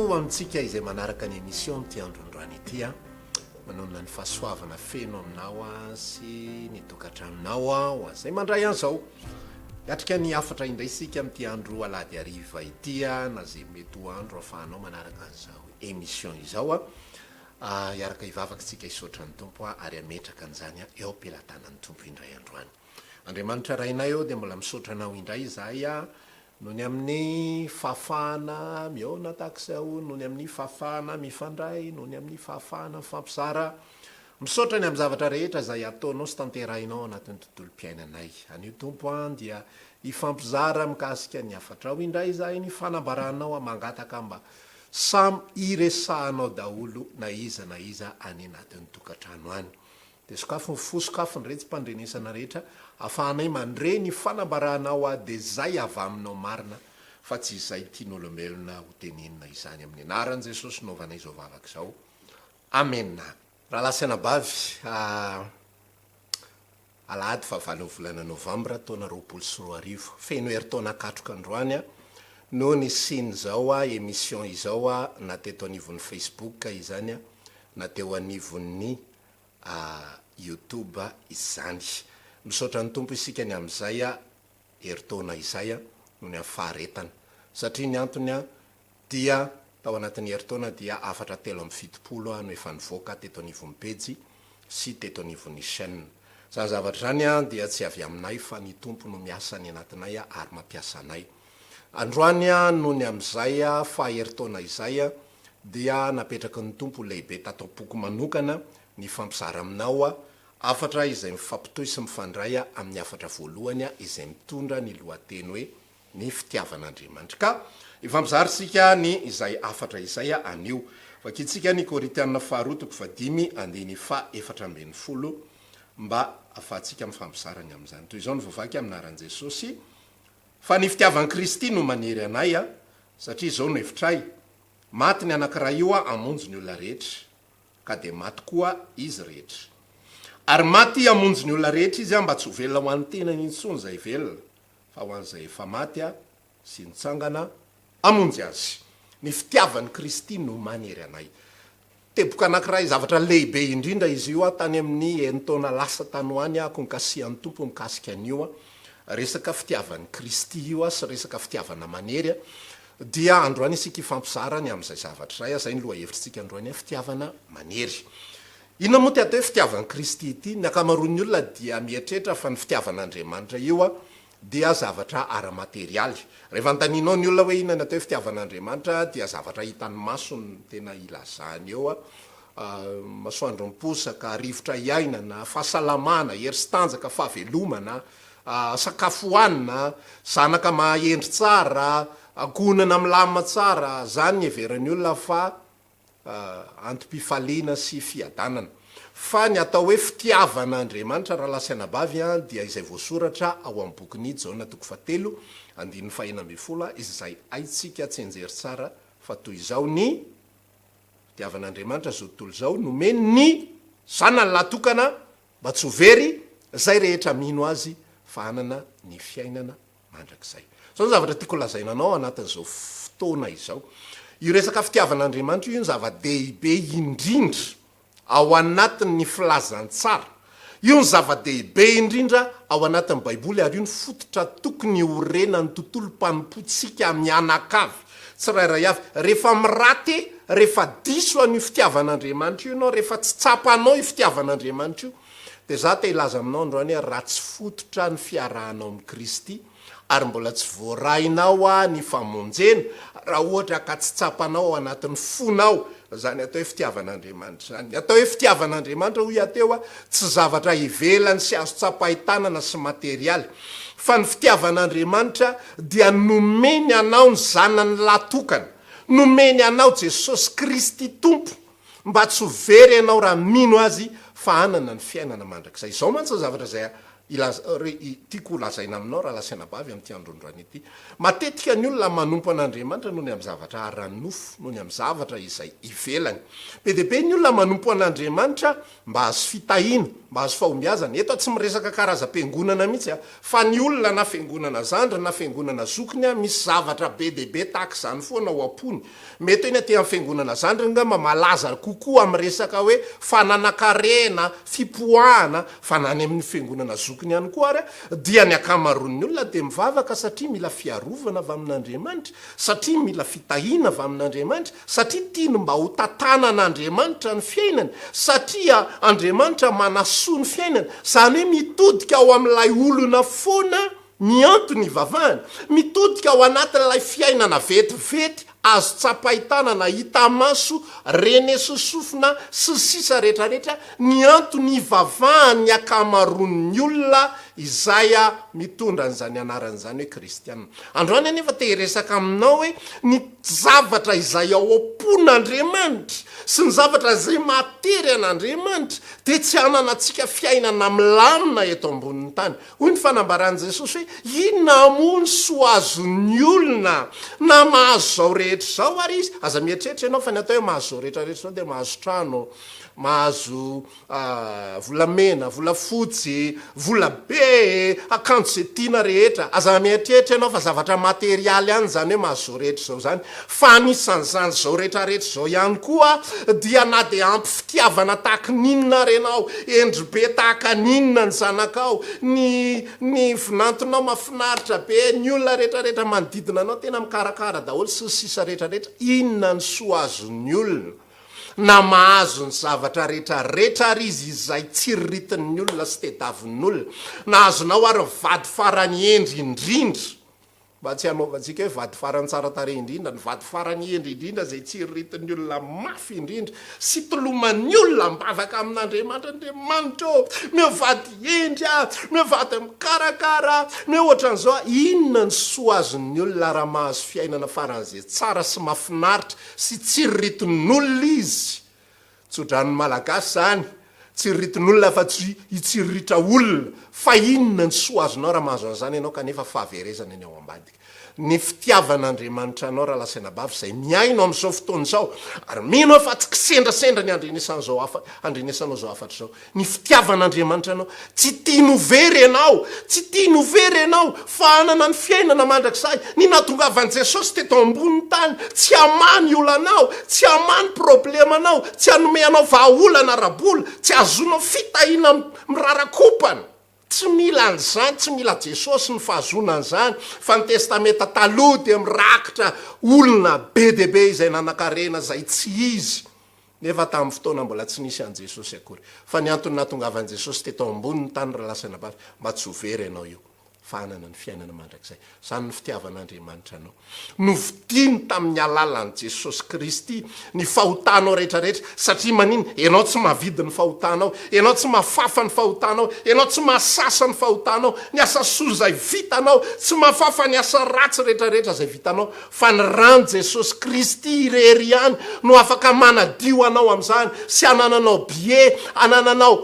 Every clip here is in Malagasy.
soa amintsika izay manaraka ny émission amin'ity andro androany ity a. Manonona ny fahasoavana feno aminao a sy ny tokantranonao a ho an'izay mandray an'izao. Hiatrika ny hafatra indray isika amin'ity andro alahady hariva ity a, na izay mety ho andro ahafahanao manaraka an'izao émission izao a. Hiaraka hivavaka isika hisaotra ny Tompo a ary hametraka an'izany eo am-pelatanan'ny Tompo indray androany. Andriamanitra Rainay ô dia mbola misaotra Anao indray izahay a noho ny amin'ny fahafahana mihaona tahaka izao, noho ny amin'ny fahafahana mifandray, noho ny amin'ny fahafahana mifampizara. Misaotra ny amin'ny zavatra rehetra izay ataonao sy tanterahinao ao anatin'ny tontolom-piainanay. Anio Tompo a dia hifampizara mikasika ny hafatrao indray izahay, ny fanambaranao a mangataka mba Samy iresahanao daholo na iza na iza any anatin'ny tokantrano any. Dia sokafy ny fo, sokafy ny retsi-pandrenesana rehetra afahanay mandre ny fanambaranao aho dia zay avy aminao marina fa tsy izay tian'olombelona ho tenenina izany amin'ny anaran'i Jesosy no anaovanay izao vavaka izao. Amena. Rahalahy sy anabavy, Alahady fahavalon'ny volana novambra taona 2020, feno herintaona katroka androany no nisian'izao émission izao na teto anivon'ny Facebook izany na teo anivon'ny YouTube izany. Misaotra ny Tompo isika ny amin'izay herintaona izay noho ny amin'ny faharetana satria ny antony dia tao anatin'ny herintaona dia hafatra 73 no efa nivoaka teto anivon'ny pejy sy teto anivon'ny chaîne. Izany zavatra izany dia tsy avy aminay fa ny Tompo no miasa any anatinay ary mampiasa anay. Androany noho ny amin'izay faha herintaona izay dia napetraky ny Tompo ho lehibe tato am-poko manokana ny hifampizara aminao hafatra izay mifampitohy sy mifandray amin'ny hafatra voalohany izay mitondra ny lohateny hoe ny fitiavan'Andriamanitra. Ka hifampizara isika ny izay hafatra izay anio. Vakintsika ny Korintiana faharoa toko fahadimy andininy faha 14 mba ahafahantsika mifampizara ny amin'izany. Toy izao no voavaky amin'ny anaran'i Jesosy, Fa ny fitiavan'i Kristy no manery anay, satria izao no hevitray, Maty ny anankiray io hamonjy ny olona rehetra, ka dia maty koa izy rehetra. Ary maty hamonjy ny olona rehetra izy mba tsy ho velona ho an'ny tenany intsony izay velona, fa ho an'izay efa maty sy nitsangana hamonjy azy. Ny fitiavan'i Kristy no manery anay. Teboka anankiray, zavatra lehibe indrindra izy io, tany amin'ny enin-taona lasa tany ho any aho nikasihan'ny Tompo mikasika an'io resaka fitiavan'i Kristy io sy resaka fitiavana manery. Dia androany isika hifampizara ny amin'izay zavatra izay, izay ny lohahevitritsika androany, fitiavana manery. Inona moa ity atao hoe fitiavan'i Kristy ity? Ny ankamaroan'ny olona dia mieritreritra fa ny fitiavan'Andriamanitra io dia zavatra ara-materialy. Rehefa anontanianao ny olona hoe inona ny atao hoe fitiavan'Andriamanitra dia zavatra hitan'ny maso no tena ilazany eo, masoandro miposaka, rivotra iainana, fahasalamana, hery sy tanjaka, fahavelomana, sakafo hohanina, zanaka maha-hendry tsara, ankohonana milamina tsara, izany ny heveran'ny olona fa antom-pifaliana sy fiadanana. Fa ny atao hoe fitiavana Andriamanitra rahalahy sy anabavy dia izay voasoratra ao amin'ny bokin'i Jaona toko fahatelo andininy faha-16 izay haintsika tsianjery tsara fa toy izao ny fitiavan'Andriamanitra izao tontolo izao nomeny ny Zanany lahy tokana mba tsy ho very izay rehetra mino Azy fa hanana ny fiainana mandrakizay. Izao ny zavatra tiako lazaina anao anatin'izao fotoana izao. Io resaka fitiavan'Andriamanitra io no zava-dehibe indrindra ao anatin'ny filazantsara. Io no zava-dehibe indrindra ao anatin'ny Baiboly ary io no fototra tokony hiorenan'ny tontolom-panompoantsika mianakavy, tsirairay avy. Rehefa mi-rater, rehefa diso an'io fitiavan'Andriamanitra io ianao, rehefa tsy tsapanao io fitiavan'Andriamanitra io, Dia za te hilaza aminao androany hoe raha tsy fototra ny fiarahanao amin'i Kristy ary mbola tsy voarainao ny famonjena, raha ohatra ka tsy tsapanao ao anatin'ny fonao izany atao hoe fitiavan'Andriamanitra izany. Ny atao hoe fitiavan'Andriamanitra hoy aho teo tsy zavatra ivelany sy azo tsapain-tanana sy materialy fa ny fitiavan'Andriamanitra dia nomeny anao ny zanany lahy tokana, nomeny anao Jesosy Kristy Tompo Mba tsy ho very ianao raha mino Azy fa hanana ny fiainana mandrakizay. Izao mantsy ny zavatra izay Ilaza, re, i, tiako ho lazaina aminao rahalahy sy anabavy amin'ity androndroany ity. Matetika ny olona manompo an'Andriamanitra noho ny amin'ny zavatra ara-nofo, noho ny amin'ny zavatra izay ivelany. Be dia be ny olona manompo an'Andriamanitra mba hahazo fitahiana, mba hahazo fahombiazana. Eto aho tsy miresaka karazam-piangonana mihitsy a, fa ny olona na fiangonana zandriny na fiangonana zokiny a, misy zavatra be dia be tahaka izany foana ao am-pony. Mety hoe ny aty amin'ny fiangonana zandriny angamba malaza kokoa amin'ny resaka hoe fananan-karena, fipoahana, fa na any amin'ny fiangonana zokiny ihany koa ary dia ny ankamaroan'ny olona dia mivavaka satria mila fiarovana avy amin'Andriamanitra, satria mila fitahiana avy amin'Andriamanitra, satria tiany mba ho tantanan'Andriamanitra ny fiainany, satria Andriamanitra manasoa ny fiainany, izany hoe mitodika ao amin'ilay olona foana ny antony ivavahany, mitodika ao anatin'ilay fiainana vetivety azo tsapain-tanana, hita maso, renesosofina, sy ny sisa rehetra rehetra, ny antony ivavahan'ny ankamaroan'ny olona izay mitondra an'izany anarana izany hoe kristiana. Androany anefa te hiresaka aminao hoe ny zavatra izay ao am-pon'Andriamanitra sy ny zavatra izay mahatery an'Andriamanitra dia tsy hananantsika fiainana milamina eto ambonin'ny tany. Hoy ny fanambaran'i Jesosy hoe, Inona moa ny soa azon'ny olona na mahazo izao rehetra izao ary izy? Aza mieritreritra ianao fa ny atao hoe mahazo izao rehetra rehetra izao dia mahazo trano, mahazo volamena, volafotsy, vola be, akanjo izay tiana rehetra. Aza mieritreritra ianao fa zavatra materialy ihany izany hoe mahazo izao rehetra izao izany. Fa anisan'izany izao rehetra rehetra izao ihany koa dia na dia ampy fitiavana tahaka ny inona ary ianao, hendry be tahaka ny inona ny zanakao, ny ny vinantonao mahafinaritra be, ny olona rehetra rehetra manodidina anao tena mikarakara daholo sy ny sisa rehetra rehetra, inona ny soa azon'ny olona na mahazo ny zavatra rehetra rehetra ary izy izay tsiriritin'ny olona sy tedavin'olona, na azonao ary ny vady farany hendry indrindra. Mba tsy hanaovantsika hoe vady farany tsara tarehy indrindra, ny vady farany hendry indrindra izay tsiriritin'ny olona mafy indrindra sy toloman'ny olona am-bavaka amin'Andriamanitra, Andriamanitra ô, omeo vady hendry aho, omeo vady mikarakara aho, omeo ohatran'izao aho. Inona ny soa azon'ny olona raha mahazo fiainana faran'izay tsara sy mahafinaritra sy tsiriritin'olona izy? Tso-dranon'ny Malagasy izany, tsiriritin'olona fa tsy hitsiriritra olona. Fa inona ny soa azonao raha mahazo an'izany ianao kanefa fahaverezana ny ao ambadika? Ny fitiavan'Andriamanitra anao rahalahy sy anabavy izay mihaino amin'izao fotoana izao, ary mino aho fa tsy kisendrasendra ny handrenesan'izao hafa, handrenesanao izao hafatra izao. Ny fitiavan'Andriamanitra anao. Tsy tiany ho very ianao, tsy tiany ho very ianao, fa hanana ny fiainana mandrakizay. Ny nahatongavan'i Jesosy teto ambonin'ny tany, tsy hamaha ny olanao, tsy hamaha ny problemanao, tsy hanome anao vahaolana ara-bola, tsy hahazoanao fitahiana mirarakompana. Tsy mila an'izany, tsy mila Jesosy ny fahazoana an'izany, fa ny Testamenta Taloha dia mirakitra olona be dia be izay nanan-karena izay tsy izy. Nefa tamin'ny fotoana mbola tsy nisy an'i Jesosy akory. Fa ny antony nahatongavan'i Jesosy teto ambonin'ny tany ry lahy sy anabavy, mba tsy ho very ianao io, fa hanana ny fiainana mandrakizay. Izany ny fitiavan'Andriamanitra anao. Novidiany tamin'ny alalan'i Jesosy Kristy ny fahotanao rehetra rehetra. Satria maninona? Ianao tsy mahavidy ny fahotanao. Ianao tsy mahafafa ny fahotanao. Ianao tsy mahasasa ny fahotanao. Ny asa soa izay vitanao tsy mahafafa ny asa ratsy rehetra rehetra izay vitanao. Fa ny ran'i Jesosy Kristy irery ihany no afaka manadio anao amin'izany sy hanananao billet, hanananao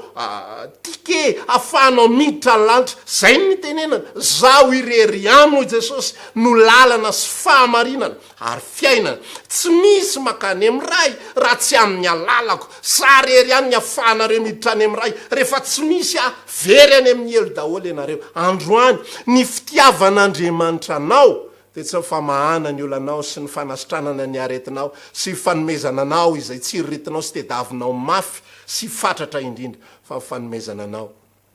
ticket ahafahanao miditra ny lanitra. Izay no nitenenana, Izaho irery ihany hoy Jesosy no lalana sy fahamarinana ary fiainana. Tsy misy mankany amin'ny Ray raha tsy amin'ny alalako. Izaho irery ihany ny ahafahanareo miditra any amin'ny Ray. Rehefa tsy misy Aho, very any amin'ny helo daholo ianareo. Androany, ny fitiavan'Andriamanitra anao dia tsy ny famahana ny olanao sy ny fanasitranana ny aretinao sy fanomezana anao izay tsiriritinao sy tediavinao mafy sy fatratra indrindra fa ny fanomezana anao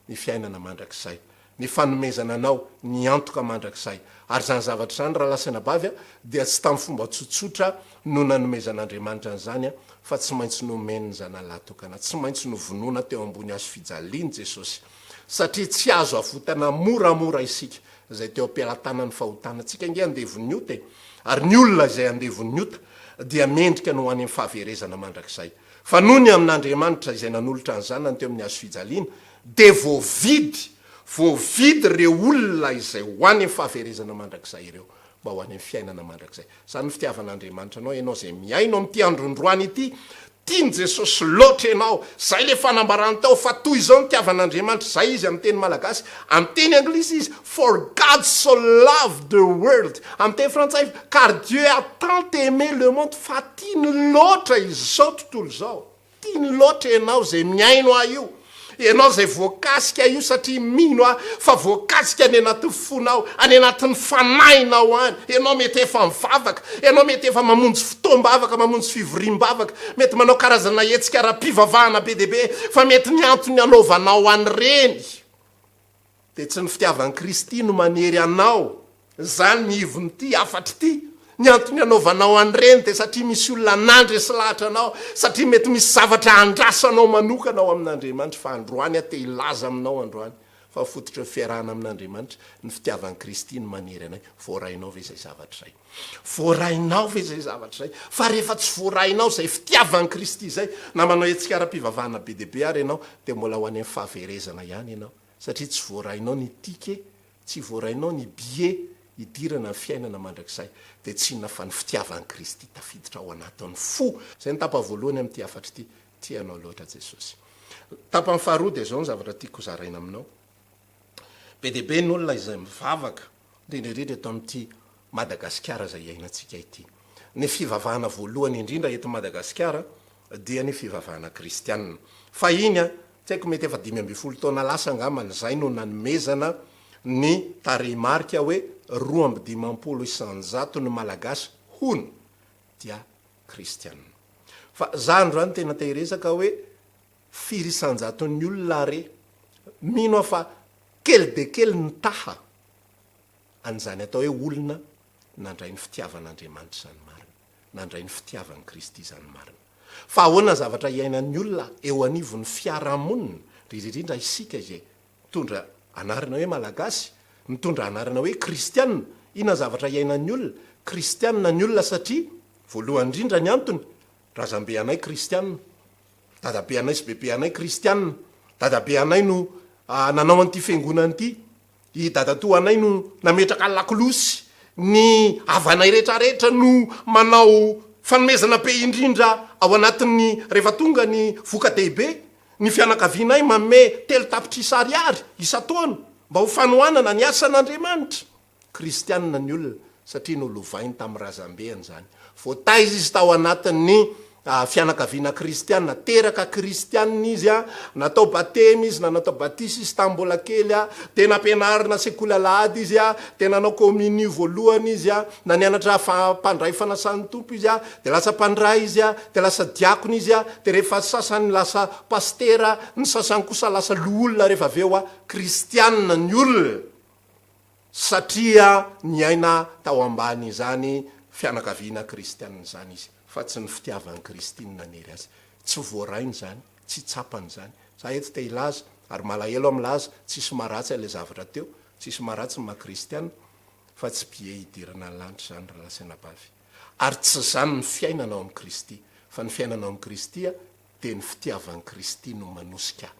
ny fiainana mandrakizay, ny fanomezana anao ny antoka mandrakizay. Ary izany zavatra izany, rahalahy sy anabavy a, dia tsy tamin'ny fomba tsotsotra no nanomezan'Andriamanitra an'izany fa tsy maintsy nomeny ny Zanany lahy tokana, tsy maintsy novonoina teo ambony hazo fijaliana Jesosy, satria tsy azo avotana moramora isika izay teo am-pelatanan'ny fahotana. Tsika ange andevon'ny ota e! Ary ny olona izay andevon'ny ota dia mendrika ny ho any amin'ny fahaverezana mandrakizay. Fa noho ny amin'Andriamanitra izay nanolotra ny Zanany teo amin'ny hazo fijaliana, dia voavidy, voavidy ireo olona izay ho any amin'ny fahaverezana mandrakizay ireo, mba ho any amin'ny fiainana mandrakizay. Izany ny fitiavan'Andriamanitra anao, ianao izay mihaino amin'ity androndroany ity. Tian'i Jesosy loatra ianao. Zay le fanambarany tao fa toy izao nitiavan'Andriamanitra, zay izy amin'ny teny malagasy, amin'ny teny anglisy izy, For God so loved the world, amin'ny teny frantsay, Car Dieu a tant aimé le monde, fa tiany loatra izao tontolo izao. Tiany loatra ianao izay mihaino ahy io, ianao izay voakasika io satria mino aho fa voakasika any anatin'ny fonao, any anatin'ny fanahinao any. Ianao mety efa mivavaka, ianao mety efa mamonjy fotoam-bavaka, mamonjy fivoriam-bavaka, mety manao karazana hetsika ara-pivavahana be dia be, fa mety ny antony anaovanao an'ireny dia tsy ny fitiavan'i Kristy no manery anao, izany ny ivon'ity hafatra ity. Ny antony anaovanao an'ireny dia satria misy olona nandresy lahatra anao, satria mety misy zavatra andrasanao manokana ao amin'Andriamanitra. Fa androany aho te hilaza aminao androany fa fototry ny fiarahana amin'Andriamanitra ny fitiavan'i Kristy no manery anay. Voarainao ve izay zavatra izay? Voarainao ve izay zavatra izay? Fa rehefa tsy voarainao izay fitiavan'i Kristy izay, na manao hetsika ara-pivavahana be dia be ary ianao, dia mbola ho any amin'ny fahaverezana ihany ianao, satria tsy voarainao ny ticket Tsy voarainao ny billet hidirana ny fiainana mandrakizay dia tsy inona fa ny fitiavan'i Kristy tafiditra ao anatin'ny fo. Izay ny tapany voalohany amin'ity hafatra ity, tia anao loatra Jesosy. Tapany faharoa dia izao ny zavatra tiako hozaraina aminao. Be dia be ny olona izay mivavaka, indrindra indrindra eto amin'ity Madagasikara izay iainantsika ity. Ny fivavahana voalohany indrindra eto Madagasikara dia ny fivavahana kristianina. Fahiny, tsy haiko mety efa 15 taona lasa angambany izay no nanomezana ny tarehimarika hoe 52% ny Malagasy hono dia kristianina. Fa za androany tena te hiresaka hoe firy isan-jaton'ny olona re? Mino aho fa kely dia kely ny taha an'izany atao hoe olona nandray ny fitiavan'Andriamanitra izany marina. nandray ny fitiavan'i Kristy izany marina. Fa ahoana ny zavatra iainan'ny olona eo anivon'ny fiarahamonina, indrindra indrindra isika izay mitondra anarana hoe Malagasy, mitondra anarana hoe Kristiana, inona ny zavatra iainan'ny olona? Kristiana ny olona satria voalohany indrindra ny antony, razambe anay Kristiana, dadabe anay sy bebe anay Kristiana, dadabe anay no nanao an'ity fiangonana ity, I dadatoa anay no nametraka lakolosy, ny havanay rehetrarehetra no manao fanomezana be indrindra ao anatin'ny rehefa tonga ny voka-dehibe, ny fianakavianay manome 3 tapitrisa ariary isan-taona mba ho fanohanana ny asan'Andriamanitra. Kristianina ny olona satria nolovainy tamin'ny razambeny izany. Voataiza izy tao anatin'ny fianakaviana kristiana. Teraka kristiana izy, natao batemy izy na natao batisa izy tamin'ny mbola kely, dia nampianarina sekoly alahady izy, dia nanao kominio voalohany izy, na nianatra mpandray fanasan'ny Tompo izy, dia lasa mpandray izy, dia lasa diakona izy, dia rehefa sasany lasa pasitera, ny sasany kosa lasa loholona rehefa avy eo. Kristiana ny olona. Satria niaina tao ambany izany fianakaviana kristianina izany izy, fa tsy ny fitiavan'i Kristy no nanery azy. Tsy voarainy izany, tsy tsapany izany. Za eto te hilaza, ary malahelo aho milaza, tsisy maharatsy an'ilay zavatra teo, tsisy maharatsy ny maha kristiana, fa tsy billet hidirana ny lanitra izany rahalahy sy anabavy. Ary tsy izany ny fiainana ao amin'i Kristy, fa ny fiainana ao amin'i Kristy dia ny fitiavan'i Kristy no manosika.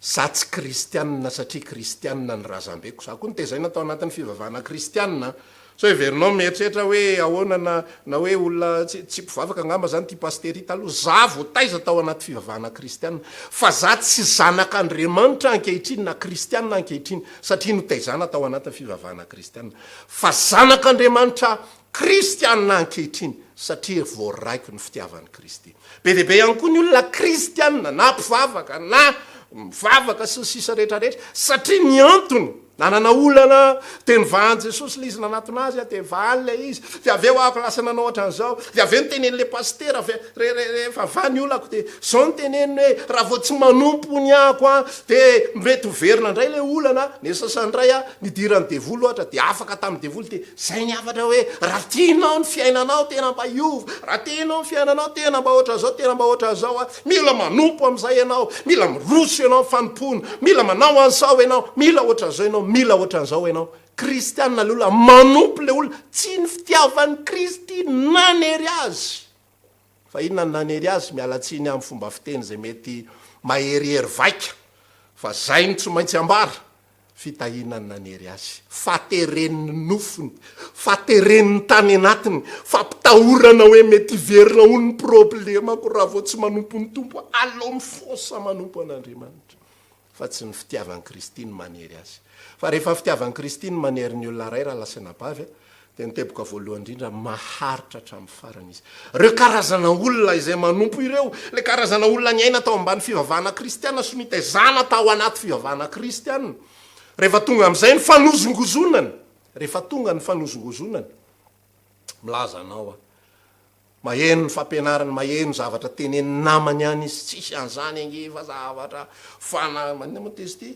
Za tsy kristianina satria kristianina ny razambeko. Za koa notezaina tao anatin'ny fivavahana kristianina an. Sao heverinao mieritreritra hoe ahoana na na hoe olona tsy tsy mpivavaka angamba zany ity pasitera ity taloha. Za voataiza tao anaty fivavahana kristianina. Fa za tsy zanak'Andriamanitra ankehitriny na kristianina ankehitriny satria notaizana tao anatin'ny fivavahana kristianina. Fa zanak'Andriamanitra Kristiana ankehitriny satria voaraiko ny fitiavan'i Kristy. Be dia be ihany koa ny olona kristiana na mpivavaka na mivavaka sy ny sisa rehetra rehetra satria ny antony nanana olana dia nivahan'i Jesosy ilay izy nanatona azy dia vahany ilay izy dia avy eo aho lasa nanao ohatran'izao dia avy eo nitenen'ilay pasitera avy rehefa vaha ny olako dia izao niteneniny hoe raha vao tsy manompo ny ako aho dia mety ho verina indray ilay olana ny sasany indray aho nidiran'ny devoly ohatra dia afaka tamin'ny devoly dia Zay ny hafatra hoe raha tianao ny fiainanao tena mba hiova, raha tianao ny fiainanao tena mba ohatran'izao, tena mba ohatran'izao a, mila manompo amin'izay ianao, mila miroso ianao amin'ny fanompoana, mila manao an'izao ianao, mila ohatran'izao ianao, mila ohatran'izao ianao. Kristianina le olona, manompo le olona, tsy ny fitiavan'i Kristy nanery azy. Fa inona no nanery azy? Miala tsiny amin'ny fomba fiteny izay mety maherihery vaika, fa zay no tsy maintsy ambara. Fitahiana no nanery azy. Fateren'ny nofony, fateren'ny tany anatiny, fampitahorana hoe mety hiverina hono ny problemako raha vao tsy manompo ny Tompo aho. Aleo mifosa manompo an'Andriamanitra. Fa tsy ny fitiavan'i Kristy no manery azy. Fa rehefa fitiavan'i Kristy no manery ny olona iray rahalahy sy anabavy a, dia ny teboka voalohany indrindra, maharitra hatramin'ny farany izy. Ireo karazana olona izay manompo ireo, ilay karazana olona niaina tao ambany fivavahana kristiana sy nitaizana tao anaty fivavahana kristiana, rehefa tonga amin'izay ny fanozongozonana, rehefa tonga ny fanozongozonana, milaza anao aho, Maheno ny fampianarany, maheno zavatra tenenin'ny namany ihany izy, tsisy an'izany ange fa zavatra fana, maninona moa izy ity,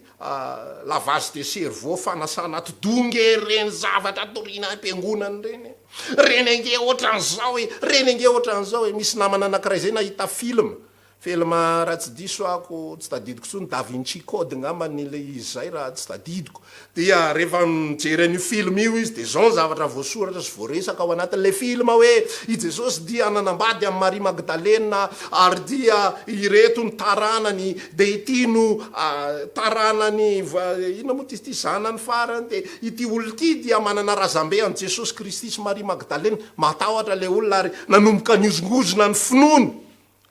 lavage de cerveau, fanasana atidoha nge ireny zavatra toriana any am-piangonana ireny e, ireny ange ohatran'izao e, ireny ange ohatran'izao e, misy namana anankiray izay nahita film, Film raha tsy diso ako tsy tadidiko tsony Da Vinci Code ngambany ilay izy zay raha tsy tadidiko dia rehefa mijery an'io film io izy dia zao ny zavatra voasoratra sy voaresaka ao anatin'ilay film hoe i Jesosy dia nanambady an'i Maria Magdalena ary dia ireto ny taranany dia ity no taranany inona moa ity izy ity zanany farany dia ity olona ity dia manana razambe an'i Jesosy Kristy sy Maria Magdalena matahotra ilay olona ary nanomboka nihozongozona ny finoany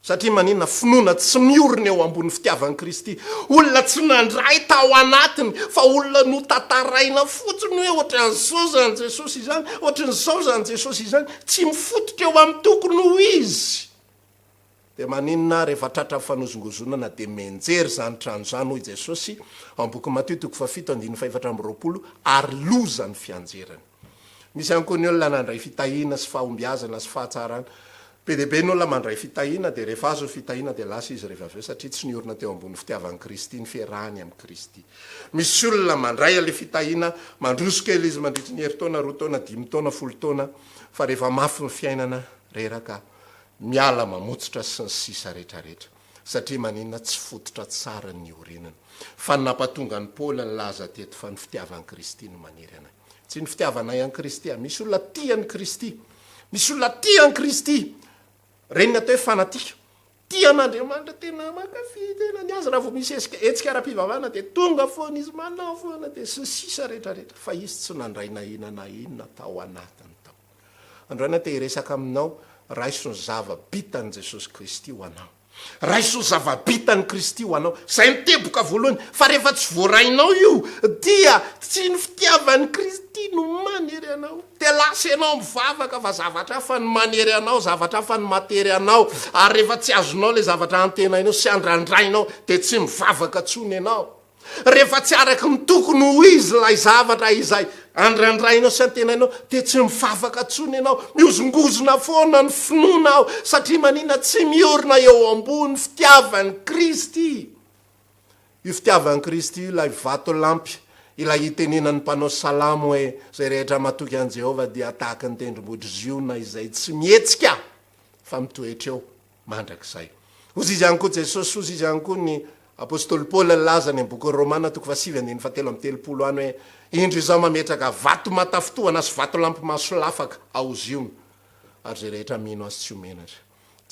Satria maninona? Finoana tsy miorina eo ambony fitiavan'i Kristy. Olona tsy nandray tao anatiny fa olona notantaraina fotsiny hoe ohatran'izao izany Jesosy izany, ohatran'izao izany Jesosy izany, tsy mifototra eo amin'ny tokony ho izy. Dia maninona rehefa tratra fanozongozonana dia mianjery izany trano izany hoy Jesosy ao amin'ny boky Matio toko fahafito andininy fahefatra amby 20 ary loza ny fianjerany. Misy ihany koa ny olona nandray fitahiana sy fahombiazana sy fahatsarana. Be dia be ny olona mandray fitahiana dia rehefa azo ny fitahiana dia lasa izy rehefa avy eo satria tsy niorina teo ambony fitiavan'i Kristy ny fiarahany amin'i Kristy. Misy olona mandray ilay fitahiana, mandroso kely izy mandritry ny herintaona, roa taona, dimy taona, folo taona fa rehefa mafy ny fiainana, reraka, miala mamotsitra sy ny sisa rehetra rehetra. Satria maninona? Tsy fototra tsara ny niorenana. Fa ny nampatonga an'i Paoly nilaza teto fa ny fitiavan'i Kristy no manery anay. Tsy ny fitiavanay an'i Kristy a. Misy olona tia an'i Kristy. Misy olona tia an'i Kristy. Ireny ny atao hoe fanatika. Tia an'Andriamanitra, tena mankafy, tena ny azy raha vao misy hetsika, hetsika ara-pivavahana dia tonga foana izy, manao foana dia sy ny sisa rehetra rehetra. Fa izy tsy nandray na inona na inona tao anatiny tao. Androany aho te hiresaka aminao, raiso ny zava-bitan'i Jesosy Kristy ho anao. Raiso ny zava-bitan'i Kristy ho anao. Izay ny teboka voalohany. Fa rehefa tsy voarainao io, dia tsy ny fitiavan'i Kristy no manery anao. Dia lasa ianao mivavaka fa zavatra hafa no manery anao, zavatra hafa no matery anao. Ary rehefa tsy azonao ilay zavatra antenainao sy andrandrainao, dia tsy mivavaka intsony ianao. Rehefa tsy araka ny tokony ho izy ilay zavatra izay andrandrainao sy antenainao dia tsy mivavaka intsony ianao. Mihozongozona foana ny finoanao satria manina tsy miorina eo ambony fitiavan'i Kristy. Io fitiavan'i Kristy io ilay vatolampy, ilay itenenan'ny mpanao salamo hoe izay rehetra matoky an'i Jehovah dia tahaka ny tendrombohitr'i Ziona izay tsy mihetsika fa mitoetra eo mandrakizay. Hozy izy ihany koa Jesosy, hozy izy ihany koa ny Apostoly Paoly nilaza any amin'ny bokin'ny Romana toko fahasivy andininy fahatelo amby 30 any hoe, Indro izaho mametraka vato mahatafintohana sy vatolampy mahasolafaka ao Ziona, ary izay rehetra mino azy tsy ho menatra.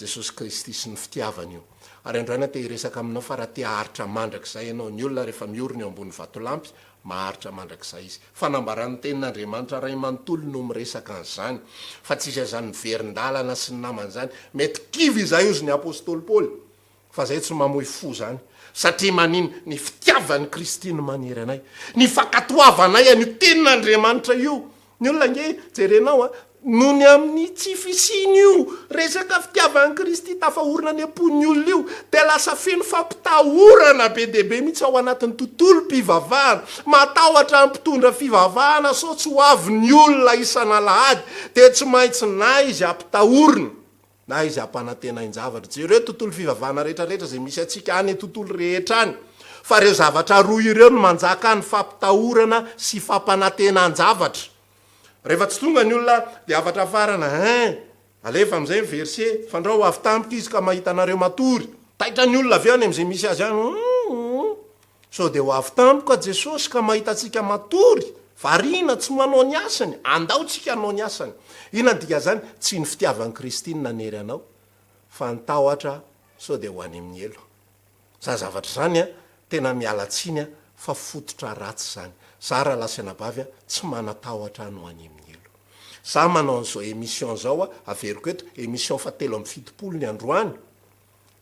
Jesosy Kristy sy ny fitiavany io. Ary androany aho te hiresaka aminao fa raha te haharitra mandrakizay ianao, ny olona rehefa miorina eo ambony vatolampy, maharitra mandrakizay izy. Fanambaran'ny tenin'Andriamanitra Ray manontolo no miresaka an'izany, fa tsisy an'izany miverin-dalana sy ny namany izany. Mety kivy izahay hozy ny Apostoly Paoly, fa izay tsy mamoy fo izany. Satria maninn? Ny fitiavan'i Kristy no manery anay. Ny fankatoavanay an'io tenin'Andriamanitra io. Ny olona ange, jerenao a, noho ny amin'ny tsy fisian'io resaka fitiavan'i Kristy tafaorina any am-pon'ny olona io, dia lasa feno fampitahorana be dia be mihitsy ao anatin'ny tontolom-pivavahana. Matahotra ny mpitondra fivavahana sao tsy ho avy ny olona isan'alahady, dia tsy maintsy na izy ampitahorina, Na izy ampanantenain-javatra. Jereo tontolo fivavahana rehetra rehetra izay misy antsika any tontolo rehetra any. Fa ireo zavatra roa ireo no manjaka any, fampitahorana sy fampanantenan-javatra. Rehefa tsy tonga ny olona dia hafatra farana, hein, alefa amin'izay ny verset, fandrao ho avy tampoka izy ka mahita anareo matory. Taitra ny olona avy eo any amin'izay misy azy any, hum, Sao dia ho avy tampoka Jesosy ka mahita antsika matory, variana, tsy manao ny asany. Andao tsika hanao ny asany. Inona ny dikan'izany? Tsy ny fitiavan'i Kristy no nanery anao, fa ny tahotra sao dia ho any amin'ny helo. Izany zavatra izany an, tena miala tsiny an, Fa fototra ratsy izany. Za rahalahy sy anabavy a, tsy manatahotra any ho any amin'ny helo. Za manao an'izao émission zao a, averiko eto, émission faha 73 ny androany,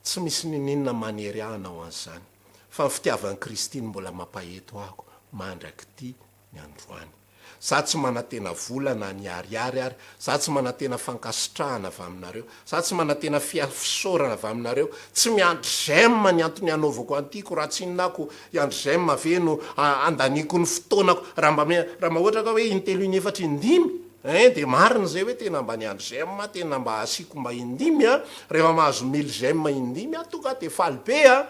tsy misy niniana manery ahy hanao an'izany. Fa ny fitiavan'i Kristy no mbola mampaheto ahako mandrak'ity ny androany. Za tsy manantena vola na ny ariary ary, za tsy manantena fankasitrahana avy aminareo, za tsy manantena fisaorana avy aminareo, tsy miandry j'aime ny antony hanaovako an'ity ko raha tsy inona ako hiandry j'aime ve no handaniako ny fotoanako, raha mba raha mba ohatra ka hoe intelo inefatra indimy ein de marina zay hoe tena mba niandry j'aime aho tena mba asiako mba indimy an, rehefa mahazo mille j'aime indimy aho tonga de faly be an,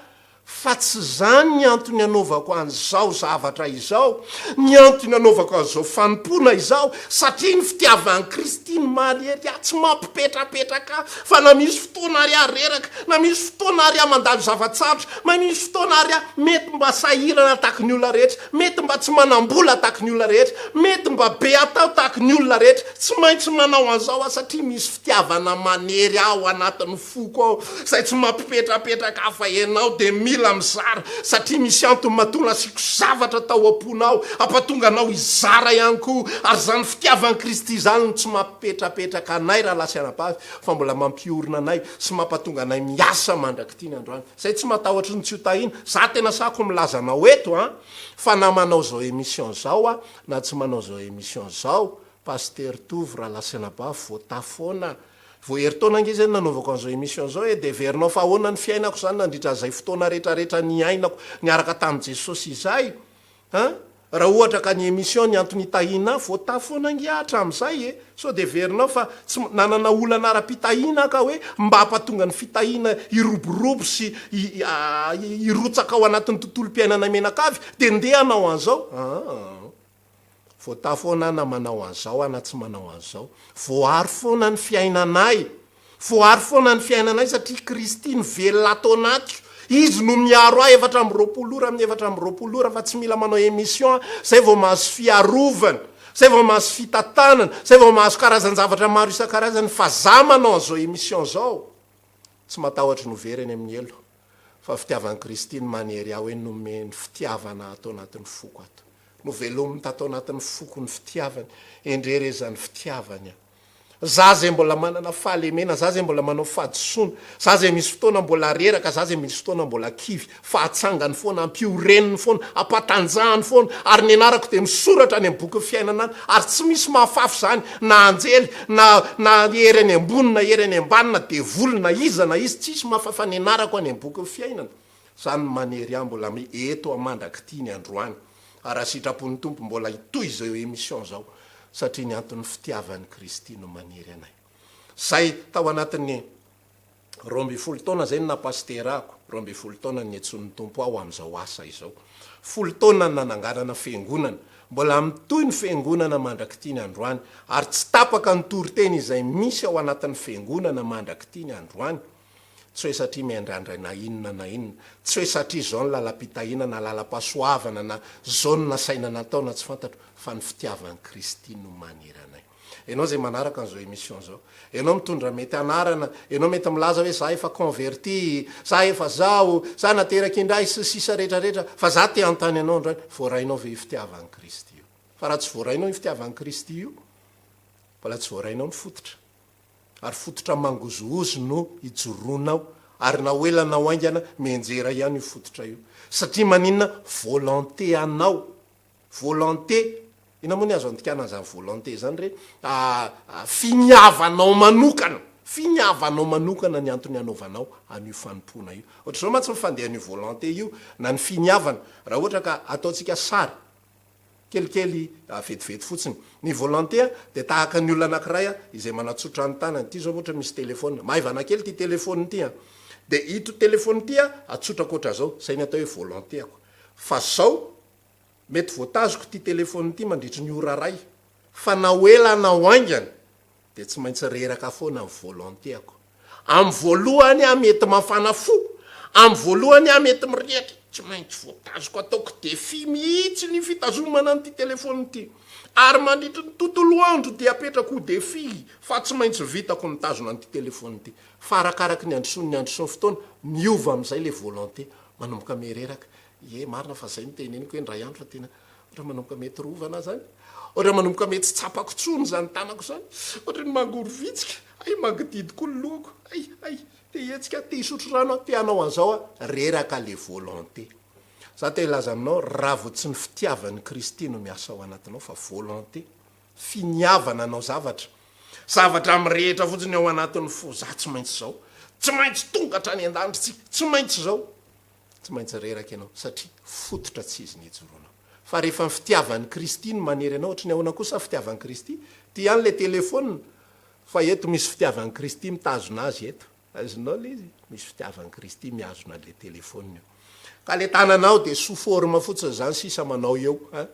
Fa tsy izany ny antony anaovako an'izao zavatra izao, ny antony anaovako an'izao fanompoana izao, satria ny fitiavan'i Kristy no maharery ahy, tsy mampipetrapetraka ahy, fa na misy fotoana ary aho reraka, na misy fotoana ary aho mandalo zava-tsarotra, na misy fotoana ary aho mety mba sahirana tahaky ny olona rehetra, mety mba tsy manam-bola tahaky ny olona rehetra, mety mba be atao tahaky ny olona rehetra, tsy maintsy manao an'izao aho satria misy fitiavana manery ahy ao anatin'ny foko ao. Izay tsy mampipetrapetraka ahy fa ianao dia mila mizara satria misy antony matoa nasiako zavatra tao am-ponao hampatonga anao hizara ihany koa ary izany fitiavan'i Kristy izany no tsy mampipetrapetraka anay rahalahy sy anabavy fa mbola mampiorina anay sy mampatonga anay miasa mandrak'ity ny androany. Izay tsy matahotra ny tsy ho tahiana. Za tena sahako milaza anao eto an fa na manao izao émission izao aho na tsy manao izao émission izao Pasteur Tovo rahalahy sy anabavy voatahy foana Vao herintaona ange izay no nanaovako an'izao émission izao e, dia heverinao fa ahoana ny fiainako izany nandritra izay fotoana rehetrarehetra niainako niaraka tamin'i Jesosy izay an? Raha ohatra ka ny émission ny antony hitahiana ahy, voatahy foana ange aho hatramin'izay e! Sao dia heverinao fa tsy nanana olana ara-pitahiana aho ka hoe mba hampatonga ny fitahiana hiroborobo sy hirotsaka ao anatin'ny tontolom-piainana mianakavy dia ndeha hanao an'izao? Aa. Voatahy foana aho na manao an'izao aho na tsy manao an'izao. Voaaro foana ny fiainanay. Voaaro foana ny fiainanay satria Kristy no velona ato anatiko. Izy no miaro ahy 24 ora amin'ny 24 ora fa tsy mila manao émission aho zay vao mahazo fiarovana, zay vao mahazo fitantanana, zay vao mahazo karazan-javatra maro isan-karazany fa za manao an'izao émission zao tsy matahotra ny ho very any amin'ny helo fa fitiavan'i Kristy no manery ahy hoe nomeny fitiavana ato anatin'ny foko ato. Novelominy tato anatin'ny foko ny fitiavany. Endrey re izany fitiavany a! Za izay mbola manana fahalemena, za izay mbola manao fahadisoana, za izay misy fotoana mbola reraka, za izay misy fotoana mbola kivy, fa atsangany foana, ampioreniny foana, ampatanjahany foana, ary ny anarako dia misoratra any amin'ny bokin'ny fiainana any, ary tsy misy mahafafy izany, na anjely, na na hery any ambony, na hery any ambany, na devoly, na iza na iza, tsisy mahafafa ny anarako any amin'ny bokin'ny fiainana. Zany no manery ahy mbola eto aho mandrak'ity ny androany ary raha sitrapon'ny Tompo mbola hitohy izao émission zao satria ny anton'ny fitiavan'i Kristy no manery anay. Zay tao anatin'ny 12 taona zay no naha pasitera ahako, 12 taona no niantsoan'ny Tompo ahy ho amin'izao asa izao. Folo taona no nananganana fiangonana, mbola mitohy ny fiangonana mandrak'ity ny androany ary tsy tapaka ny toriteny izay misy ao anatin'ny fiangonana mandrak'ity ny androany. Tsy hoe satria miandrandra na inona na inona, tsy hoe satria izao ny lalam-pitahiana na lalam-pahasoavana na izao no nasaina natao na tsy fantatro, fa ny fitiavan'i Kristy no manery anay. Ianao izay manaraka an'izao émission izao, ianao mitondra mety anarana, ianao mety milaza hoe za efa converti, za efa zao, za nateraka indray, sy ny sisa rehetra rehetra, fa za te hanontany anao androany, voarainao ve io fitiavan'i Kristy io? Fa raha tsy voarainao io fitiavan'i Kristy io, mbola tsy voarainao ny fototra. ary fototra mangozohozo no ijoroanao ary na ho ela na ho haingana mianjera ihany io fototra io satria maninona volonté anao volonté inona moa ny azo andikana an'izany volonté izany re finiavanao manokana finiavanao manokana ny antony anaovanao an'io fanompoana io ohatr'izao mantsy ny fandehan'io volonté io na ny finiavana raha ohatra ka ataontsika sary Kelikely vetivety fotsiny. Ny volonté dia tahaka ny olona anankiray izay manatsotra ny tanany. Ity izao ohatra misy telephone. Maivana kely ity telephone ity an. Dia ito telephone ity atsotrako ohatran'izao. Izay ny atao hoe volonté-ko. Fa zao, mety voatazoko ity telephone ity mandritry ny ora iray. Fa na ho ela na ho haingana, dia tsy maintsy reraka foana ny volonté-ko. Amin'ny voalohany aho mety mafana fo, amin'ny voalohany aho mety mirehitra, tsy maintsy voatazoko ataoko défi mihitsy ny fitazomana an'ity telephone ity. Ary mandritry ny tontolo andro dia apetrako ho défi fa tsy maintsy vitako mitazona an'ity telephone ity. Fa arakaraky ny androsoan'ny androsoan'ny fotoana, miova amin'izay ilay volonté. Manomboka miha-reraka. Ie, marina fa zay no teneniko hoe indray andro fa tena ohatra manomboka mety rovana zany. Ohatra manomboka mety tsy tsapako tsony zany tanako zany. Ohatra ny mangorovitsika. Hay mangididy koa ny lohako. Hay, hay, te hihetsika aho, te hisotro rano aho, te hanao an'izao aho. Reraka le volonté. Za te hilaza aminao, raha vao tsy ny fitiavan'i Kristy no miasa ao anatinao fa volonté, finiavana hanao zavatra, zavatra mirehitra fotsiny ao anatin'ny fo, za tsy maintsy izao, tsy maintsy tonga hatrany an-danitra tsika, tsy maintsy izao, tsy maintsy reraka ianao satria fototra tsy izy ny ijoroanao. Fa rehefa ny fitiavan'i Kristy no manery anao, ohatry ny ahoana kosa fitiavan'i Kristy? Ty ihany le telephone fa eto misy fitiavan'i Kristy mitazona azy eto. Azonao le izy? Misy fitiavan'i Kristy mihazona an'le telephone io. Ka le tananao de sous forme fotsiny zany sisa manao eo an.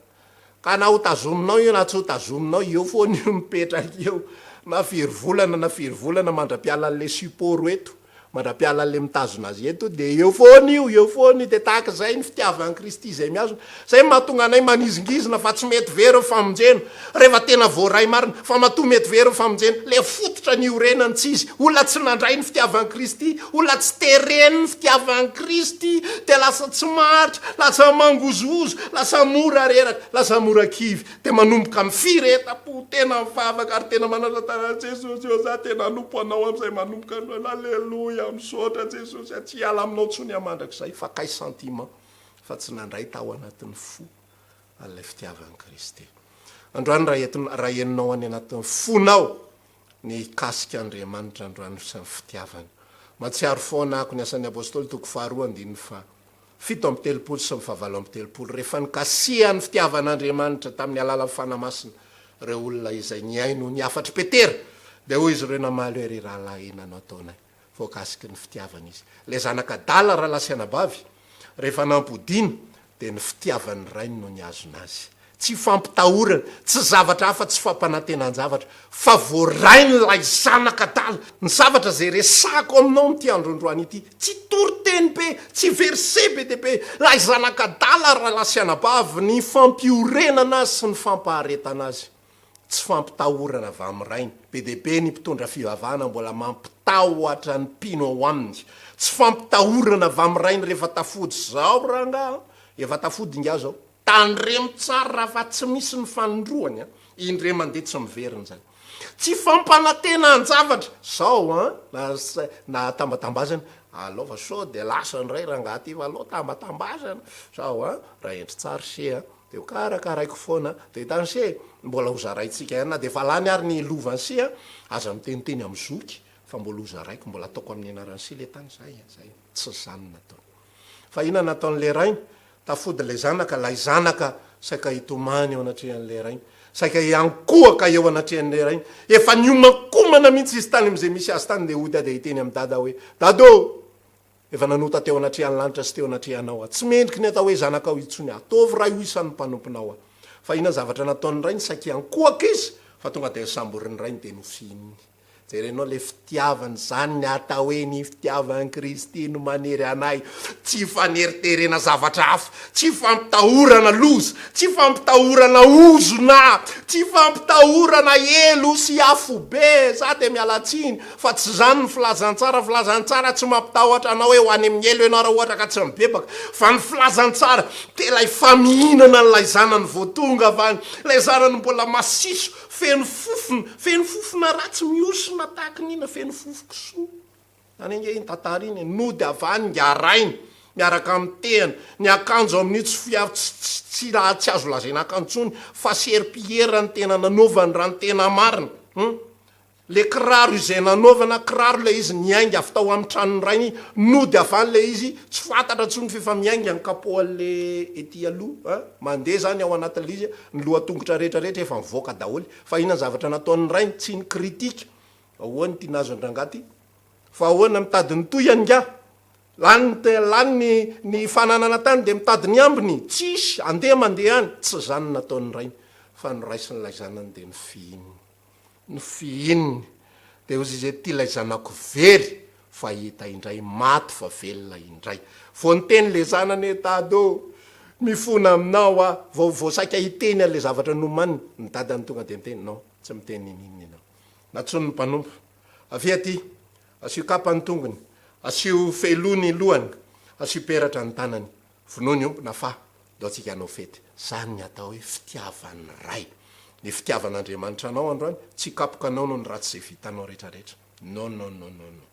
Ka na ho tazominao io na tsy ho tazominao, eo foana io mipetraka eo. Na firy volana na firy volana mandra-piala an'le support eto, mandra-piala an'le mitazona azy eto de eo foana io, eo foana io. De tahaka izay ny fitiavan'i Kristy izay mihazona. Zay no mahatonga anay manizingizina fa tsy mety very ny famonjena. Rehefa tena voaray marina, fa matoa mety very ny famonjena, le fototra niorenany tsy izy, olona tsy nandray ny fitiavan'i Kristy, olona tsy teren'ny fitiavan'i Kristy, dia lasa tsy maharitra, lasa mangozohozo, lasa mora reraka, lasa mora kivy, dia manomboka mifiretam-po, tena mivavaka ary tena manasa-tanana, Jesosy ô, za tena hanompo Anao amin'izay manomboka androany, Aleloia, misaotra Jesosy a, tsy hiala aminao intsony aho mandrakizay, fa kay sentiment, fa tsy nandray tao anatin'ny fo. an'ilay fitiavan'i Kristy. Androany raha entina, raha henonao any anatin'ny fonao ny hikasika Andriamanitra androany sy ny fitiavany. Mahatsiaro foana ako ny Asan'ny Apostoly toko faharoa andininy faha 37 sy ny faha 38 rehefa nikasihan'ny fitiavan'Andriamanitra tamin'ny alalan'ny Fanahy Masina ireo olona izay nihaino ny hafatr'i Petera dia hoy izy ireo namaly hoe ry rahalahy inona no ataonay Voakasiky ny fitiavana izy. Ilay zanaka adala rahalahy sy anabavy, rehefa nampodiana dia ny fitiavan'ny rainy no nihazona azy. Tsy fampitahorana, tsy zavatra hafa, tsy fampanantenan-javatra, fa voarain'ilay zanaka adala. Ny zavatra izay resahako aminao amin'ity andro androany ity, tsy toriteny be, tsy verset be dia be, ilay zanaka adala rahalahy sy anabavy, ny fampiorenana azy sy ny fampaharetana azy. Tsy fampitahorana avy amin'ny rainy. Be dia be ny mpitondra fivavahana mbola mampitahotra ny mpino ao aminy. Tsy fampitahorana avy amin'ny rainy rehefa tafody zao rangaha an! Efa tafody ingahy zao. Tandremo tsara fa tsy misy ny fanindroany an! Indray mandeha tsy miverina izany. Tsy fampanantenan-javatra zao an! Na na tambatambazana, alao fa sao dia lasa indray rangaha ty fa alao tambatambazana zao an! Raha hendry tsara se an! Dia ho karakaraiko foana. Dia hitan'i se e, mbola ho zaraintsika ihany na dia efa lany ary ny lovan'i se a, aza miteniteny amin'ny zoky fa mbola ho zaraiko, mbola ataoko amin'ny anaran'i se le tany, zay a, zay a. Tsy izany no nataony. Fa inona no nataon'ilay rainy? Tafody ilay zanaka, ilay zanaka saika hitomany eo anatrehan'ilay rainy, saika hiankohoka eo anatrehan'ilay rainy. Efa niomankomana mihitsy izy tany amin'izay misy azy tany, dia hody dia hiteny amin'i dada hoe, Dada ô! Efa nanota teo anatrehan'ny lanitra sy teo anatrehanao aho. Tsy mendriky ny atao hoe zanakao intsony aho. Ataovy ray ho isan'ny mpanomponao aho. Fa inona ny zavatra nataon'ny rainy? Saiky hiankohoka izy, fa tonga dia nosamborin'ny rainy dia nofihininy. Jerenao ilay fitiavana, izany ny atao hoe ny fitiavan'i Kristy no manery anay. Tsy faneriterena zavatra hafa, tsy fampitahorana loza, tsy fampitahorana ozona, tsy fampitahorana helo sy afobe. Za dia miala tsiny. Fa tsy izany ny filazantsara, filazantsara tsy mampitahotra anao hoe ho any amin'ny helo ianao raha ohatra ka tsy mibebaka, fa ny filazantsara dia ilay famihinana an'ilay zanany vao tonga avy any, ilay zanany mbola masiso, feno fofona, feno fofona ratsy mihosona tahaka ny inona, feno fofon-kisoa. Izany ange iny tantara iny e, nody avy any ingahy rainy, miaraka amin'ny tehana, ny akanjo amin'io tsy fiaro, tsy, tsy, tsy, tsy azo lazaina akanjo intsony, fa serpillière no tena nanaovany raha ny tena marina, hum. Le kiraro izay nanaovana, kiraro ilay izy niainga avy tao amin'ny tranon'ny rainy, nody avy any ilay izy, tsy fantatra intsony f'efa miainga ny capot an'le ety aloha an, mandeha zany ao anatin'ilay izy, ny loha-tongotra rehetra rehetra efa mivoaka daholo, fa inona ny zavatra nataon'ny rainy, tsy ni-critique, ahoana ity nahazo an-drangahy ity, fa ahoana mitady ny tohiny ingahy, lany ny lany ny ny fananana tany dia mitady ny ambiny, tsisy, andeha mandeha any, tsy izany no nataon'ny rainy, fa noraisin'ilay zanany dia nofihininy. Nofihininy. Dia hozy izy hoe, Ity ilay zanako very fa hita indray, maty fa velona indray. Vao niteny ilay zanany hoe, Dada ô, mifona aminao aho. Vao, vao saika hiteny an'ilay zavatra nomaniny, ny dadany tonga dia niteny, Non, tsy miteny n'inon'inona ianao. Nantsoiny ny mpanompo, Avia aty, asio kapa ny tongony, asio fehiloha ny lohany. Asio peratra ny tanany, vonoy ny omby na fa ndao tsika hanao fety. Zany ny atao hoe fitiavan'ny Ray. Ny fitiavan'Andriamanitra anao androany tsy hikapoka anao noho ny ratsy izay vitanao retraretra. Non non non non non.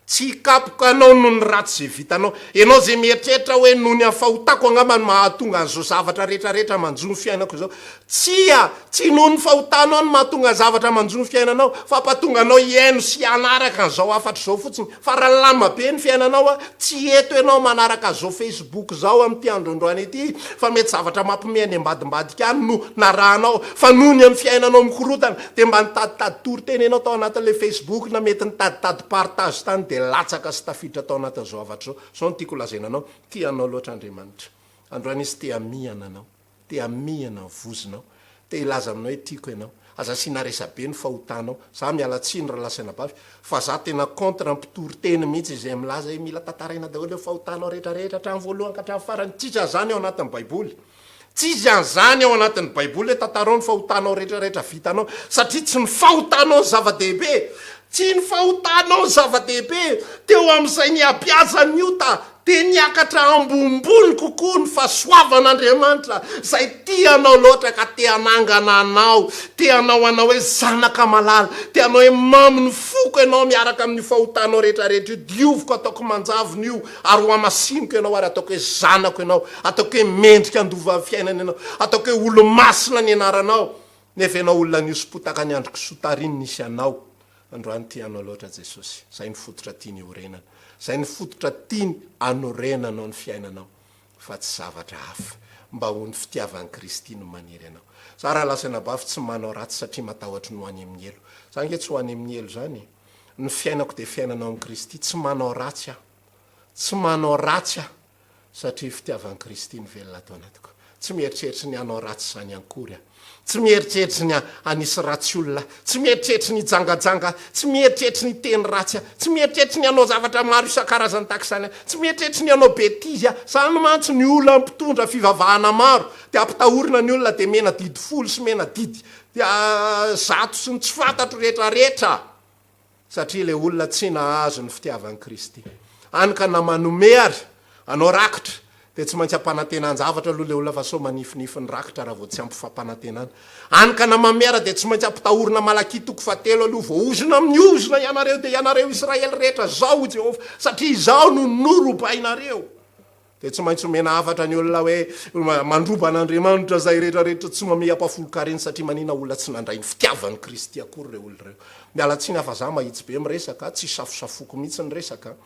Tsy hikapoka anao noho ny ratsy izay vitanao. Ianao izay mieritreritra hoe noho ny fahotako angamba no mahatonga an'izao zavatra retraretra manjo ny fiainako izao. Tsia! Tsy noho ny fahotanao no mahatonga zavatra manjo ny fiainanao, fa hampatonga anao hihaino sy hanaraka an'izao hafatra izao fotsiny. Fa raha lama be ny fiainanao, tsy eto ianao manaraka an'izao Facebook izao amin'ity andro androany ity, fa mety zavatra mampime any ambadimbadika any no narahanao, fa noho ny amin'ny fiainanao mikorotana, dia mba nitaditady toriteny ianao tao anatin'ilay Facebook na mety nitaditady partage tany dia latsaka sy tafiditra tao anatin'izao hafatra izao. Izao no tiako holazaina anao, tia anao loatra Andriamanitra. Androany Izy te hamihana anao. Te hamihana ny vozonao. Te hilaza aminao hoe tiako ianao. Aza asiana resabe ny fahotanao. Za miala tsiny rahalahy sy anabavy fa za tena contre mpitory teny mihitsy izay milaza hoe mila tantaraina daholo ny fahotanao rehetra rehetra hatramin'ny voalohany ka hatramin'ny farany. Tsisy an'izany ao anatin'ny baiboly. Tsisy an'izany ao anatin'ny baiboly hoe tantarao ny fahotanao rehetra rehetra vitanao satria tsy ny fahotanao no zava-dehibe. Tsy ny fahotanao no zava-dehibe. Teo amin'izay nihabiazan'ny ota Dia niakatra ambonimbony kokoa ny fahasoavan'Andriamanitra izay tia anao loatra ka te hanangana anao, te hanao anao hoe zanaka malala, te hanao hoe mamy ny foko ianao miaraka amin'io fahotanao rehetrarehetra io, dioviko ataoko manjavona io ary hohamasiniko ianao ary ataoko hoe zanako ianao, ataoko hoe mendrika handova ny fiainana ianao, ataoko hoe olo-masina ny anaranao, nefa ianao olona nihoso-potaka ny andro kisoa tariny nisy anao. Androany tia anao loatra Jesosy, zay ny fototra tiany iorenana, zay ny fototra tiany anorenanao ny fiainanao fa tsy zavatra hafa, mba ho ny fitiavan'i Kristy no manery anao. Za raha lasa anabavy tsy manao ratsy satria matahotry ny ho any amin'ny helo, za nge tsy ho any amin'ny helo zany e, ny fiainako dia fiainana ao amin'i Kristy, tsy manao ratsy aho, tsy manao ratsy aho, Satria fitiavan'i Kristy no velona ato anatiko. Tsy mieritreritry ny hanao ratsy izany ankory aho. Tsy mieritreritry ny hanisy ratsy olona aho. Tsy mieritreritry ny hijangajanga aho. Tsy mieritreritry ny hiteny ratsy aho. Tsy mieritreritry ny hanao zavatra maro isan-karazany tahaka izany aho. Tsy mieritreritry ny hanao betizy aho. Izany mantsy ny olona mpitondra fivavahana maro dia ampitahorina ny olona dia mena didy folo sy mena didy 100 sy ny tsy fantatro rehetra rehetra. Satria ilay olona tsy nahazo ny fitiavan'i Kristy. Hany ka na manome ary anao rakitra dia tsy maintsy ampanantenan-javatra aloha ilay olona fa sao manifinify ny rakitra raha vao tsy ampy fampanantenana. Hany ka na manome ary dia tsy maintsy ampitahorina Malakia toko fahatelo aloha, voaozona amin'ny ozona ianareo dia ianareo Israely rehetra, izao hoy Jehovah, satria izaho no norobainareo. Dia tsy maintsy omena hafatra ny olona hoe mandroba an'Andriamanitra izay rehetra rehetra tsy mamehy ampahafolon-karena satria manina olona tsy nandray ny fitiavan'i Kristy akory ireo olona ireo. Miala tsiny aho fa za mahitsy be miresaka, tsy safosafoko mihitsy ny resaka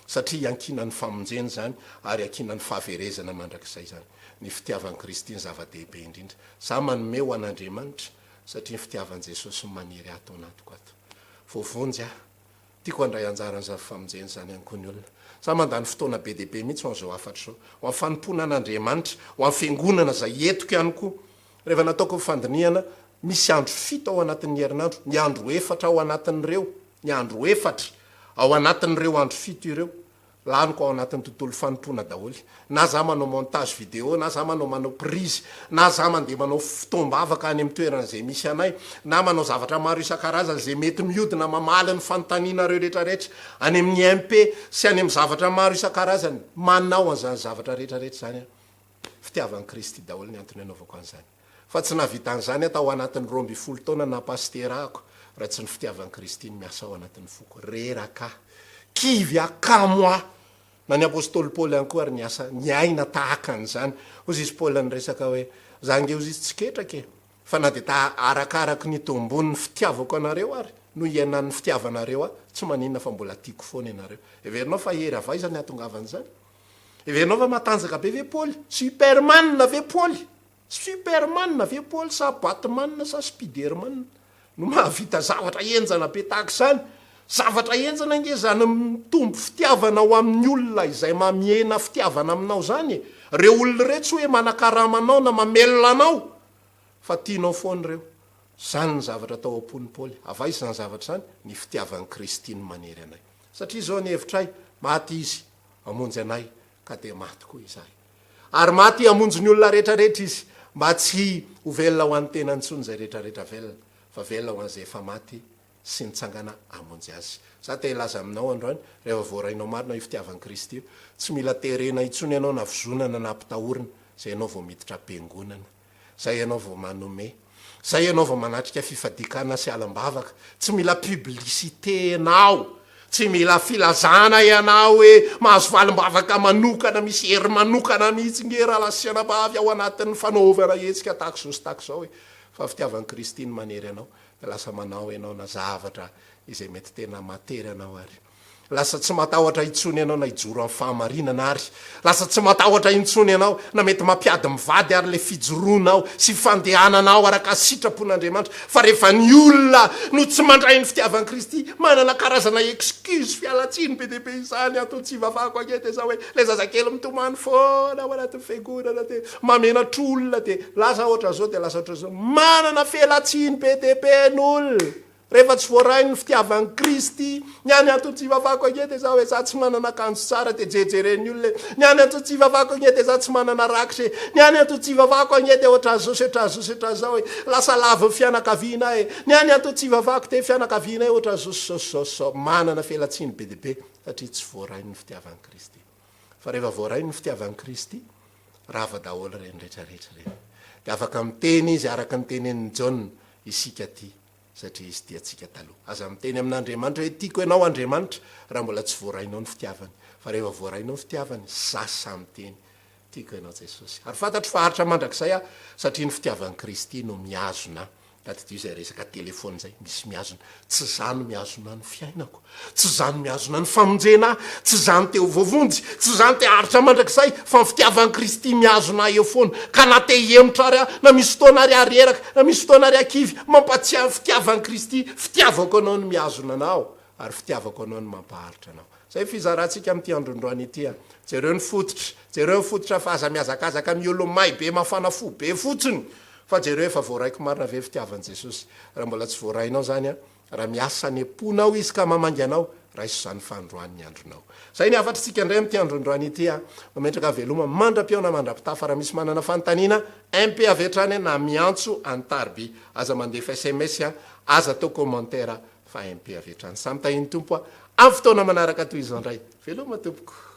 satria iankinan'ny famonjena izany ary iankinan'ny fahaverezana mandrakizay izany. Ny fitiavan'i Kristy no zava-dehibe indrindra. Za manome ho an'Andriamanitra satria ny fitiavan'i Jesosy no maniry ato anatiko ato. Voavonjy aho. Tiako handray anjara amin'izany famonjena izany ihany koa ny olona. Za mandany fotoana be dia be mihitsy ho an'izao hafatra izao, ho amin'ny fanompoana an'Andriamanitra, ho amin'ny fiangonana izay entiko ihany koa. Rehefa nataoko ny fandinihana, misy andro fito ao anatin'ny herinandro, ny andro efatra ao anatin'ireo, ny andro efatra ao anatin'ireo andro fito ireo, Laniko ao anatin'ny tontolo fanompoana daholo. Na za manao montage vidéo, na za manao manao prise, na za mandeha manao fotoam-bavaka any amin'ny toerana izay misy anay, na manao zavatra maro isan-karazany izay mety mihodina mamaly ny fanontanianareo rehetrarehetra any amin'ny MP sy any amin'ny zavatra maro isan-karazany. Manao an'izany zavatra rehetrarehetra izany aho. Fitiavan'i Kristy daholo ny antony anaovako an'izany. Fa tsy nahavita an'izany aho tao anatin'ny 12 taona naha pasitera ahako raha tsy ny fitiavan'i Kristy no miasa ao anatin'ny foko. Reraka aho. Kivy aho. Kamo aho. Na ny apostoly Paoly ihany koa ary niasa, niaina tahaka an'izany. Hozy izy Paoly niresaka hoe, Za ange hozy izy tsy ketraka e! Fa na dia ta arakaraky ny tombon'ny fitiavako anareo ary no iainan'ny fitiavanareo ahy, tsy maninona fa mbola tiako foana ianareo. Heverinao fa hery avy aiza ny hahatongavan'izany? Heverinao fa matanjaka be ve Paoly? Superman ve Paoly? Superman ve Paoly sa Batman sa Spiderman no mahavita zavatra henjana be tahaka izany? Zavatra henjana ange izany mitombo fitiavana ho amin'ny olona izay mamihena fitiavana aminao izany e! Ireo olona ireo tsy hoe manakarama anao na mamelona anao fa tianao foana ireo. Izany ny zavatra tao am-pon'i Paoly. Avy aiza izany zavatra izany? Ny fitiavan'i Kristy no manery anay. Satria izao ny hevitray, maty Izy hamonjy anay ka dia maty koa izahay. Ary maty hamonjy ny olona rehetra rehetra Izy, mba tsy ho velona ho an'ny tenany intsony izay rehetra rehetra velona, fa velona ho an'izay efa maty. sy nitsangana hamonjy azy. Za te hilaza aminao androany, rehefa voarainao marina io fitiavan'i Kristy io, tsy mila terena intsony ianao na vozonana na ampitahorina, zay ianao vao miditra am-piangonana, zay ianao vao manome, zay ianao vao manatrika fifadian-kanina sy alim-bavaka, tsy mila publicité ianao, tsy mila filazana ianao hoe mahazo valim-bavaka manokana, misy hery manokana mihitsy nge rahalahy sy anabavy ao anatin'ny fanaovana hetsika tahaka izao sy tahaka izao e, fa fitiavan'i Kristy no manery anao, dia lasa manao ianao na zavatra izay mety tena matery anao ary lasa tsy matahotra intsony ianao na hijoro amin'ny fahamarinana ary lasa tsy matahotra intsony ianao na mety mampiady mivady ary le fijoroanao sy fandehananao araka sitrapon'Andriamanitra fa rehefa ny olona no tsy mandray ny fitiavan'i Kristy manana karazana excuse fialantsiny be dia be izany antony tsy hivavahako ange dia zao hoe le zazakely mitomany foana ao anatin'ny fiangonana dia mamenatr'olona dia lasa ohatran'izao dia lasa ohatran'izao manana fialantsiny be dia be ny olona Rehefa tsy voarainy ny fitiavan'i Kristy, ny any antony tsy ivavahako ange dia za hoe za tsy manana akanjo tsara dia jerejeren'ny olona e, ny any antony tsy ivavahako ange dia za tsy manana rakitra e, ny any antony tsy ivavahako ange dia ohatran'izao sy ohatran'izao sy ohatran'izao e, lasa lavin'ny fianakaviana e, ny any antony tsy ivavahako dia fianakavianay ohatran'izao sy izao sy izao sy izao. Manana fialantsiny be dia be satria tsy voarainy ny fitiavan'i Kristy. Fa rehefa voarainy ny fitiavan'i Kristy, rava daholo ireny rehetrarehetra ireny. Dia afaka miteny izy araka ny tenenin'i Jaona, isika tia. satria Izy tia antsika taloha. Aza miteny amin'Andriamanitra hoe tiako ianao Andriamanitra raha mbola tsy voarainao ny fitiavany. Fa rehefa voarainao ny fitiavany, za sahy miteny, tiako ianao Jesosy. Ary fantatro fa haharitra mandrakizay aho satria ny fitiavan'i Kristy no mihazona ahy. Tadidio izay resaka telephone izay, misy mihazona. Tsy za no mihazona ny fiainako. Tsy za no mihazona ny famonjena ahy, tsy za no te ho voavonjy, tsy za no te haharitra mandrakizay, fa ny fitiavan'i Kristy mihazona ahy eo foana. Ka na te hihemotra ary aho, na misy fotoana ary aho reraka, na misy fotoana ary aho kivy, mampatsiahy ny fitiavan'i Kristy, fitiavako anao no mihazona anao, ary fitiavako anao no mampaharitra anao. Izay ny fizarantsika amin'ity androndroany ity a. Jereo ny fototra, jereo ny fototra fa aza mihazakazaka miolomay be mafana fo be fotsiny, fa jereo efa voaraiko marina ve ny fitiavan'i Jesosy. Raha mbola tsy voarainao izany a, Raha miasa any am-ponao Izy ka mamangy anao, raiso izany fanindroany ny andronao. Izay ny hafatr'tsika indray amin'ity androndroany ity a! Mametraka veloma mandra-pihaona mandra-pitafa raha misy manana fanontaniana, MP avy hatrany na miantso an-tariby. Aza mandefa sms a, aza atao commentaire fa MP avy hatrany. Samy tahian'ny Tompo a! Amin'ny fotoana manaraka toy izao indray. Veloma tompoko!